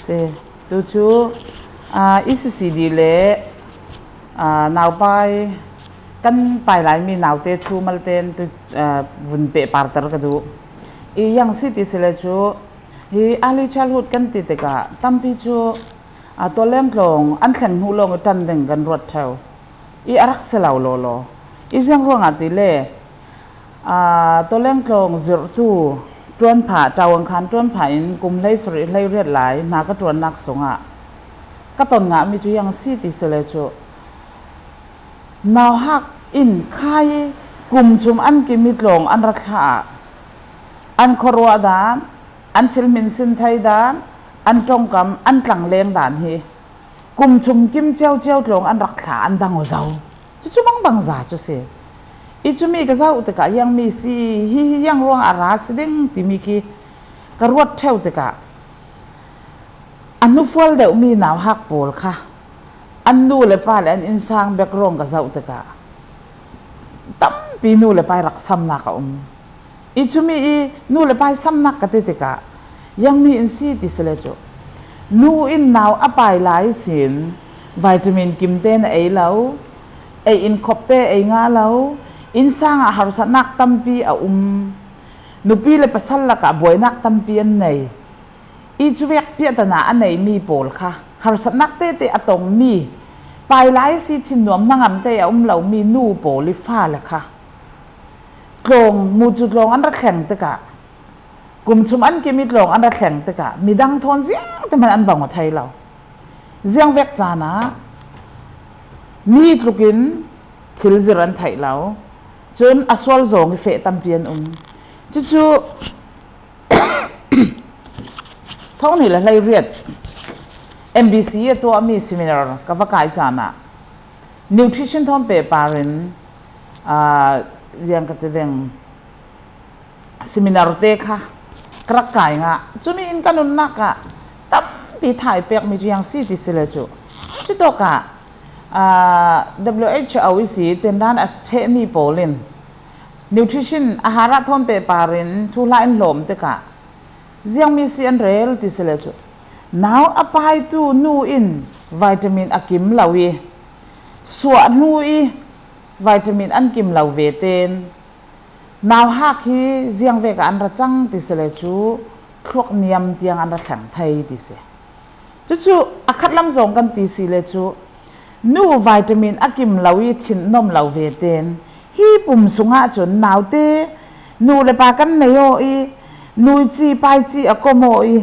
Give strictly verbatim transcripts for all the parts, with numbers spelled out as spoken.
Si, tu chu, aa, E C C D le, aa, naupai kan pai lai mi naute thu malte in tu, aa, vun pehpar ter ka duh. I ziang si ti si le chu, hi early childhood kan ti tikah tampi chu, aa, tawleng tlawng an thleng hnu lawng i ṭan ding kan ruat ṭheu. I a rak si lo lawlaw. I ziang ruangah ti le, aa, tawleng tlawng zirhtu ṭuanphah, ṭau ang khan ṭuanphah in kum hlei sarih hlei riat lai hna ka ṭuannak sungah ka ton ngahmi cu ziang si ti si le chu, nauhak in khai kum chum an kim i tlawng an ra thlah ah an khuaruah dan, an thil hminsin thei dan, an ṭongkam, an tlangleng dan hi kum chum kim cio cio tlawng an rak thlah an dang aw zo. Cucu mangbangza cu si. I cumi ka zoh tikah ziangmi si, hi, hi ziang ruangah a ra si ding timi khi ka ruat ṭheu tikah a hnufual deuhmi nauhak pawl kha an nu le pa le an innsang background ka zoh tikah tampi nu le pa i rak samnak a um. I cumi i nu le pa i samnak ka ti tikah ziangmi in si ti si le cu, nu in nau a pai lai sin vitamin kim tein a ei lo, ei in khop te ei nga lo, innsang ah harsatnak tampi a um, nupi le pasal lakah buainak tampi an nei. I cuvek piahtana a neimi pawl kha harsatnak tete a tongmi, pai lai si thin nuam hnangam te a um lomi nu pawl i fale kha tlawng, mucu tlawng an ra thleng tikah, kum chum an kim i tlawng an ra thleng tikah midang thawn ziang te hman an bang aw thei lo. Ziangvek caan ah mi tlukin thil zir an theih lo. Cun a sual zawng i feh tampi an um. Cucu, thong hnih le hleiriat M B C a tuahmi seminar ka va kai caan ah nutrition thawn pehpar in, aa, ziang ka ti ding, seminar te kha ka rak kai ngah. Cumi in ka nunnak ah tampi tha i pekmi cu ziang si ti si le cu, cutawkah, aa, W H O i si tindan a ṭhehmi pawl in nutrition a harah thawn pehpar in thuhla in hlawm tikah ziangmi si an rel ti si le cu, nau a paitu nu in vitamin a kim lo i suah hnu i vitamin an kim lo ve tein nauhak hi ziangvek ah an ra cang ti si le cu thluak niam tiang an ra thleng thei ti si. Cucu a khatlam zong kan ti si le cu, nu vitamin a kim lo i thin nuam lo ve tein hi pum sungah cun naute nu le pa kan nei aw i nuici paici a kom aw i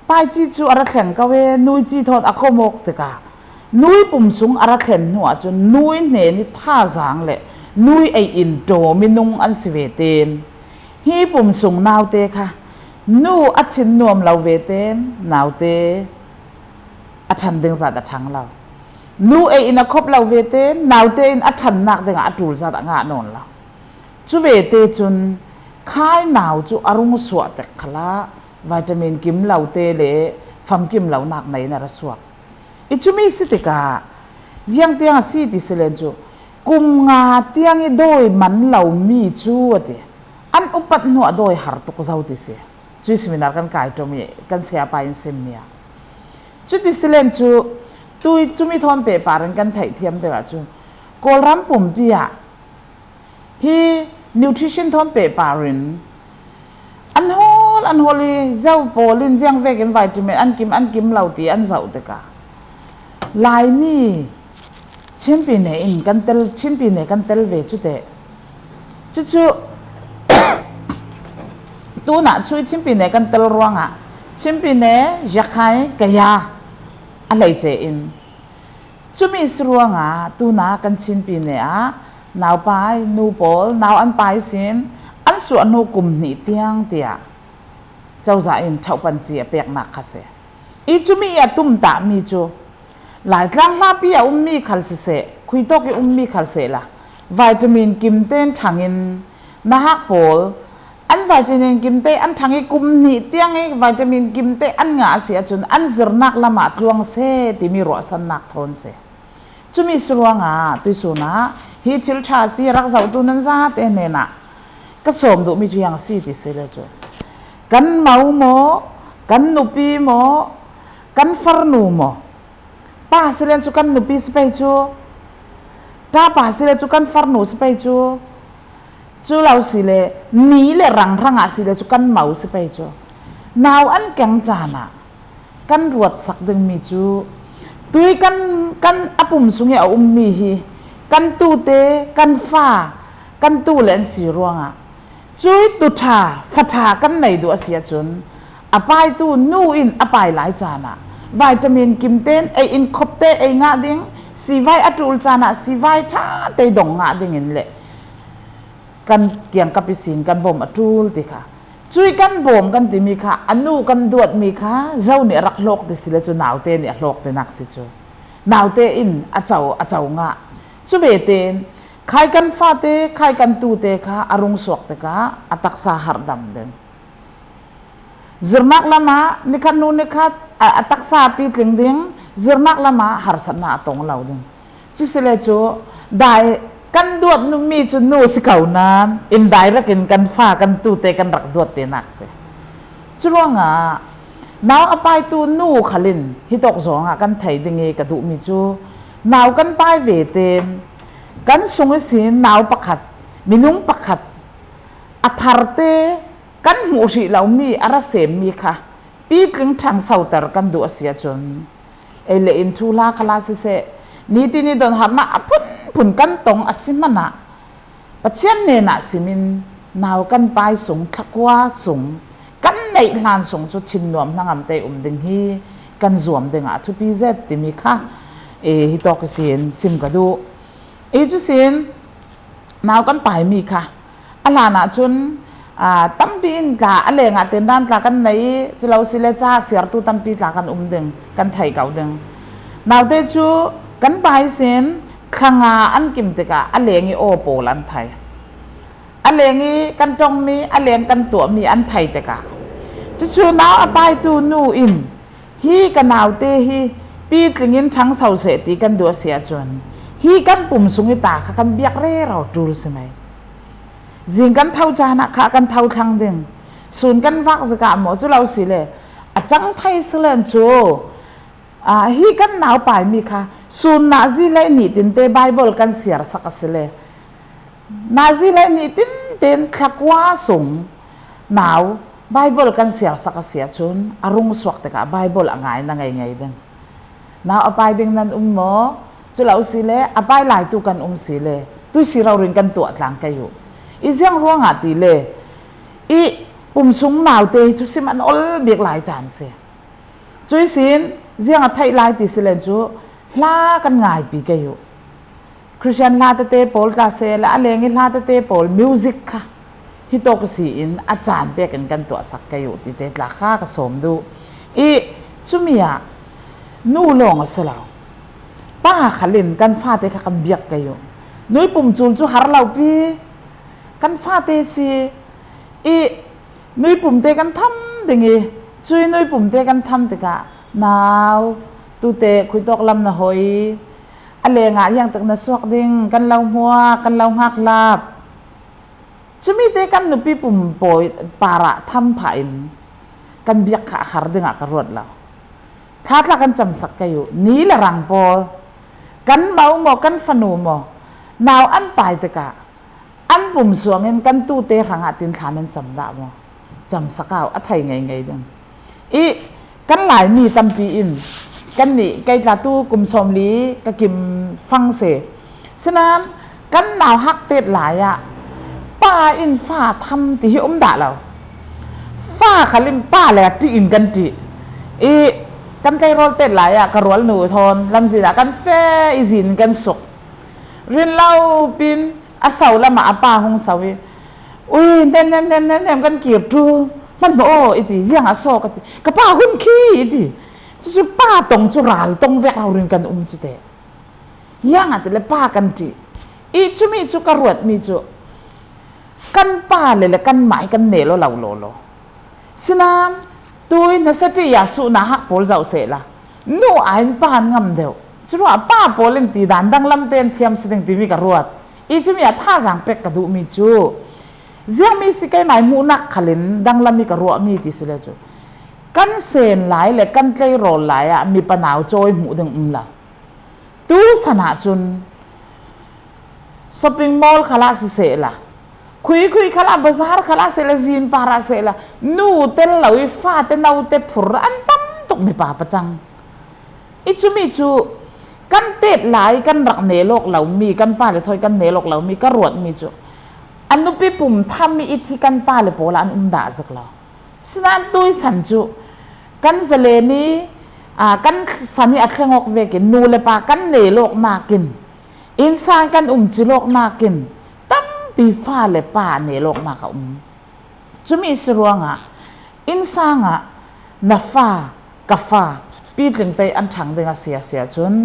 paici cu a ra thleng ko e, nuici thawn a kom awk tikah nui pum sung a ra thlen hnu ahcun nui hnen i thazaang le nui ei in ṭaw minung an si ve tein hi pum sung naute kha nu a thin nuam lo ve tein naute a ṭhan ding zat a ṭhang lo. Nu ei in a khop lo ve tein naute in a ṭhannak dingah a ṭul zat a ngah nawn lo. Cu ve te cun khai nau cu a rung suah tek khalah vitamin kim lo te le famkim lonak nei in a ra suak. I cumi si tikah ziang tiang a si ti si len cu kum nga tiang i dawi man lo mi cu a ti. An upat hnu ah dawi har tuk zo ti si. Cui seminar kan kai ṭawm i kan sayapa in sim nia. Cuti si len cu tui cumi thawn pehpar in kan theihthiam tikah cu Kawlram pumpi ah hi nutrition thawn pehpar in an hawl, an hawl i zo pawl in ziang vekin vitamin an kim, an kim lo ti an zoh tikah Laimi Chinpi ne in kan tel, Chinpi ne kan tel ve cu teh. Cucu tunah cui Chinpi ne kan tel ruangah Chinpi ne, Yakhai, Kaya a hleice in cumi si ruangah tuna kan Chinpi ne ah naupai, nu pawl, nau an pai sin an suah hnu kum hnih tiang tiah cozah in ṭhauhpan ci a peknak kha si. I cumi i a tumtahmi cu Laitlang hlapi a ummi khal siseh, khuitawk i ummi khal sehla vitamin kim tein ṭhangin nauhak pawl an vitamin kim te an ṭhang i kum hnih tiang i vitamin kim te an ngah a si ahcun an zirnak lamah tluang seh timi ruahsannak thawn si. Cumi si ruangah tuisun ah hi thil ṭha a si rak zohtu nan zate hnenah ka sawm duhmi cu ziang a si ti si le cu kan mo maw, kan nupi maw, kan farnu maw? Pa si len cu kan nupi si pei cu, ta pa si le cu kan farnu si pei cu, cu lo si le ni le rang hrangah si le cu kan mo si pei cu. Nau an keng caan ah kan ruatsak dingmi cu tui kan, kan a pum sung i a ummi hi kan tute, kan fa, kan tu le an si ruangah cui tuṭha, faṭha kan nei duh a si ahcun a paitu nu in a pai lai caan ah vitamin kim tein ei in khop te ei ngah ding, sivai a ṭul caan ah sivai ṭha te dong ngah ding in le kan kiangkap ihsin kan bawm a ṭul ti kha. Cui kan bawm kan timi kha a nu kan duatmi kha zo nih a rak hlawk ti si le cu naute nih a hlawk tinak si cu. Naute in a co, a co ngah. Cu ve tein khai kan fate, khai kan tute kha a rung suak tikah a taksa harhdam ding. Zirnak lamah nikhat hnu nikhat a, a taksa a pitling ding, zirnak lamah harsatnak a tong lo ding. Cu si le cu dai kan duat mi cu nu si ko nain indirect in kan fa, kan tute kan rak duat tinak si. Cu ruangah nau a paitu nu khal in hitawk zongah kan thei ding i ka duhmi cu nau kan pai ve tein kan sung ihsin nau pakhat, minung pakhat a tharte kan hmuh hrih lomi a ra semmi kha pitling ṭhangsoter kan duh a si ahcun, ei le in thuhla khalah siseh, nitin i donghar nak a phunphun kan tong a si hmanah Pathian hnenah simin nau kan pai sung, thlakua sung, kan neih hlan sung cu thinnuam hnangam te um ding hi kan zuam dingah a thupi zet timi kha, eh, hitawk ihsin sim ka duh. Eh, cu sin nau kan paimi kha a hlan ahcun, aa, tampi in tla a lengah tendan tla kan nei i, cu lo si le ca siartu tampi tla kan um ding, kan thei ko ding. Naute cu kan pai sin thlanga an kim tikah a leng i aw pawl an thei. A leng i kan ṭongmi, a leng kan tuahmi an thei tikah cucu nau a paitu nu in hi ka naute hi pitling in ṭhangso seh ti kan duh a si ahcun hi kan pum sung i ta kha kan biak rero ṭul si mai. Zing kan tho caan ah kha kan tho thlang ding. Sun kan vak zikah maw cu lo si le a cang thei si len cu, aa, hi kan nau paimi kha sun nazi le nitin te Baibal kan siar sak a si le nazi le nitin tein thlakua sung nau Baibal kan siar sak a si ahcun a rung suak tikah Baibal a ngai na ngei ngei ding. Nau a pai ding nan um maw? Cu lo si le a pai laitu kan um si le tuisi rori in kan tuah tlang kei uh. I ziang ruangah ti le i pum sung naute hi thusim an ol bik lai caan si. Cui sin ziang a theih lai ti si len cu hla kan ngaipi kei uh. Khristian hla tete pawl tla seh le a leng i hla tete pawl music kha hitawk si in a caan pek in kan tuahsak kei uh ti te tla kha ka sawm duh. I cumi ah nu lawng a si lo, pa khal in kan fate kha kan biak kei uh. Nui pum cul cu har lo pi kan fate si i nui pum te kan tham ding i cui nui pum te kan tham tikah nau tute khuitawk lam na hoi, a lengah hiang tak na suak ding, kan lo hmuak, kan lo hngak hlap. Cumi te kan nupi pum pawi parah tham phah in kan biak kha a har dingah ka ruat lo. Thla tla kan camsak kei uh, ni le rang pawl, kan mo maw, kan fanu maw, nau an pai tikah an pum suangin kan tute hrangah tin thla nan cam dah maw? Camsak au, a thei ngei ngei ding. I kan Laimi tampi in kan nih kei tla tu kum sawmli ka kim fang si. Sinain kan nau hak tet lai ah pa in fa tham ti hi um dah lo. Fa khal in pa le ṭih in kan ṭih. I kan tleirawl tet lai ah ka rualnu thawn lamzin ah kan feh i zin kan suk. Rin lo pin a so lamah a pa hung so i, "Ui, hnem, hnem, hnem, hnem, hnem, kan kir ṭul, hmanhmawh aw," i ti, "Ziang a so?" ka ti, "Ka pa hun khi," i ti. Cucu pa tong cu ral tong vek raurin kan um cu te. Ziang a ti le pa kan ṭih. I cumi cu ka ruatmi cu kan pa le le kanmah hi kan nel aw lo law law. Sinain tui nasa ṭih ya suhna hak pawl zoh sehla nu aiin pa an ngam deuh. Curuah pa pawl in ti dan danglam te an thiam si ding timi ka ruat. I cumi a thazaang pek ka duhmi cu ziangmi si keimah i hmuhnak khal in danglam i ka ruahmi ti si le cu Kan sen lai le kan tleirawl lai ah mipa nau cawi hmuh ding um lo. Tu san ah cun shopping mall khal ah siseh la, khuikhui khal ah, bazar khal ah seh la, zin par ah seh la, nu tel lo i fate note phur an tam tuk mipa pacang. I cumi cu kan tet lai kan rak nel awk lomi, kan pa le thawi kan nel awk lomi ka ruatmi cu a nupi pum tham i it hi kan pa le pawl ah an um dah zik lo. Sinain tui san cu kan zalen i, aa, kan san i a thleng awk vekin nu le pa kan nel awknak in, innsang kan um cil awknak in tampi fa le pa nel awknak a um. Cumi si ruangah innsang ah na fa, ka fa, pitling te an ṭhang ding a si a si ahcun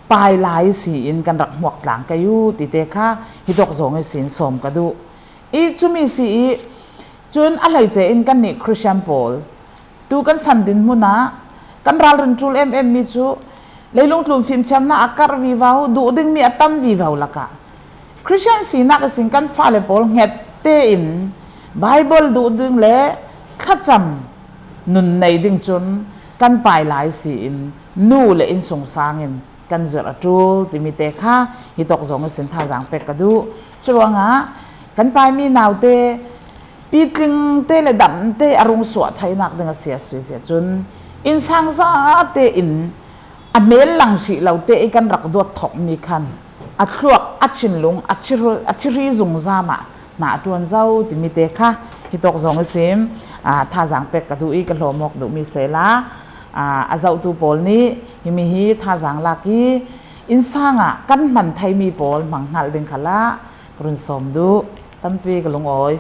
pai lai si in kan rak hmuak tlang kei u ti te kha hitawk zawng ihsin sawm ka duh. I cumi si i cun a hleice in kannih Khristian pawl tu kan san dinhmun ah kan ralrin ṭul em em mi cu leilung tlun fimthiamnak a karh vivo, duh dingmi a tam vivo lakah Khristian sinak ihsin kan fale pawl hnget tein Baibal duh ding le thlacam nun nei ding cun kan pai lai si in nu le innsungsang in kan zirh a ṭul timi te kha hitawk zawng ihsin thazaang pek ka duh. Curuangah kan paimi naute pitling te le dam te a rung suah theinak ding a si a si si ahcun innsang za tein a hmel lang hrih lo te i kan rak duat thawkmi khan a thluak, a thinlung, a thihri, a thihri zungzam ah hna a ṭuan zo timi te kha hitawk zawng ihsin, aa, thazaang pek ka duh i ka hlawm awk duhmi sela, aa, a zohtu pawl nih himi hi thazaang lak i innsang ah kan hman theimi pawl hmang hngalh ding khalah ka run sawm duh. Tampi ka lungawi.